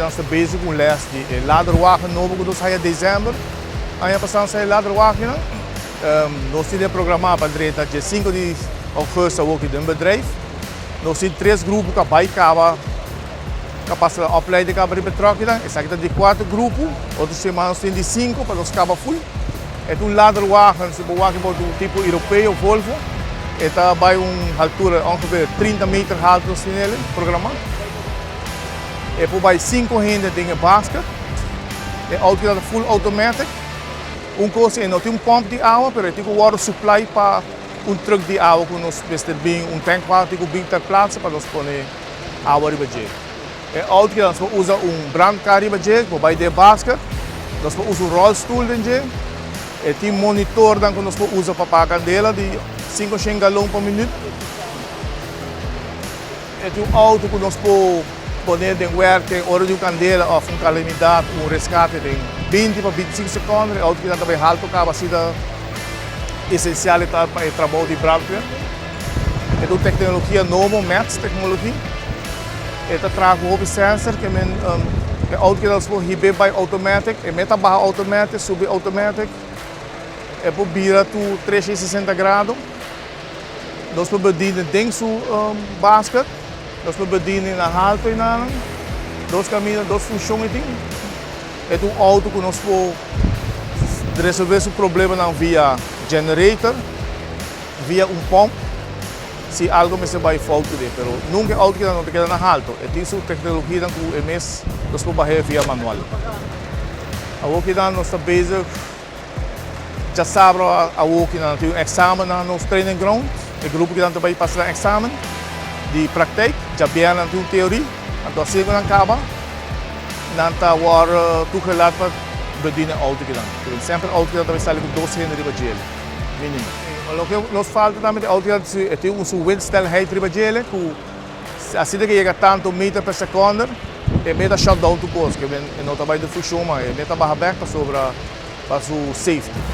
nos ta bezig ku un lès di e laderwagen nobo ku nos haya desèmber aña pasá nos haya e laderwagennan. Nos tin e programá pa drenta dje sinku di ougùstus awoki den bedrijf. Nos tin tres grupo ku a bai kaba ku a pasa nan opleiding kaba riba e tròkinan. Esaki ta di kuater grupo. Otro siman nos tin di sinku pa nos kaba ful. E ta un laderwagen, si bo wak bo un tipo europeo, Volvo. E ta bai un haltura ongeveer 30 meter haltu nos tin el programá. E por bai sinku hende den e basket. E auto ta full automatic. Un kos e no tin un pòmp di awa pero e tin ku wòrdu suplai pa un trùk di awa ku nos mester bin, un tankwagen tin ku bin ter plaatse pa nos pone awa riba dje. E outo kila nos por usa un brandkar riba dje, bo bai den e basket, nos por usa un ròlstul den dje, e tin monitornan ku nos por usa pa paga kandela di 500 galon pa minüt. E tin un auto ku nos por pone den werking ora di un kandela òf un kalamidat, un reskate den 20 pa 25 sekònde. E auto kinan ta bai haltu kaba asina esensial e ta pa e trabou di brandweer. E ta un teknologia nobo, METS teknologia. E ta traha ku hopi sensor ke men e auto kinan nos por hib'é bai automatic, e mes ta baha automatic, subi automatic. E por bira tur 360 grado. Nos por bedini den su basket, nos por bedini na halto y nan. Dos camino, dos funcion e tin. E ta un auto cu nos por resolve su problemanan via generator, via un pomp, si algo mester bay fout cu de. Pero nunca e auto keda no ta keda na halto. E tin su tecnologianan cu e mes nos por bahe via manual. Awor kinan nos ta bezig. Djasabra awoki nan tin un examen na nos training ground. E grupo kinan ta bai pasa nan examen di praktijk. Djabièrnè nan tin un teorie. Anto asina ku nan kaba, nan ta wòrdu toegelaat pa bedien e outo kinan. Semper outo kinan ta bai sali ku dos hende riba djele, minimo. Loke nos falta tambe di outo kinan e tin un su windsnelheid riba djele ku asina ke yega tantu meter per sekonde e meta shut down tur kos, ke e no ta bai den funshon mas, e meta baha bèk pasobra pa su safety.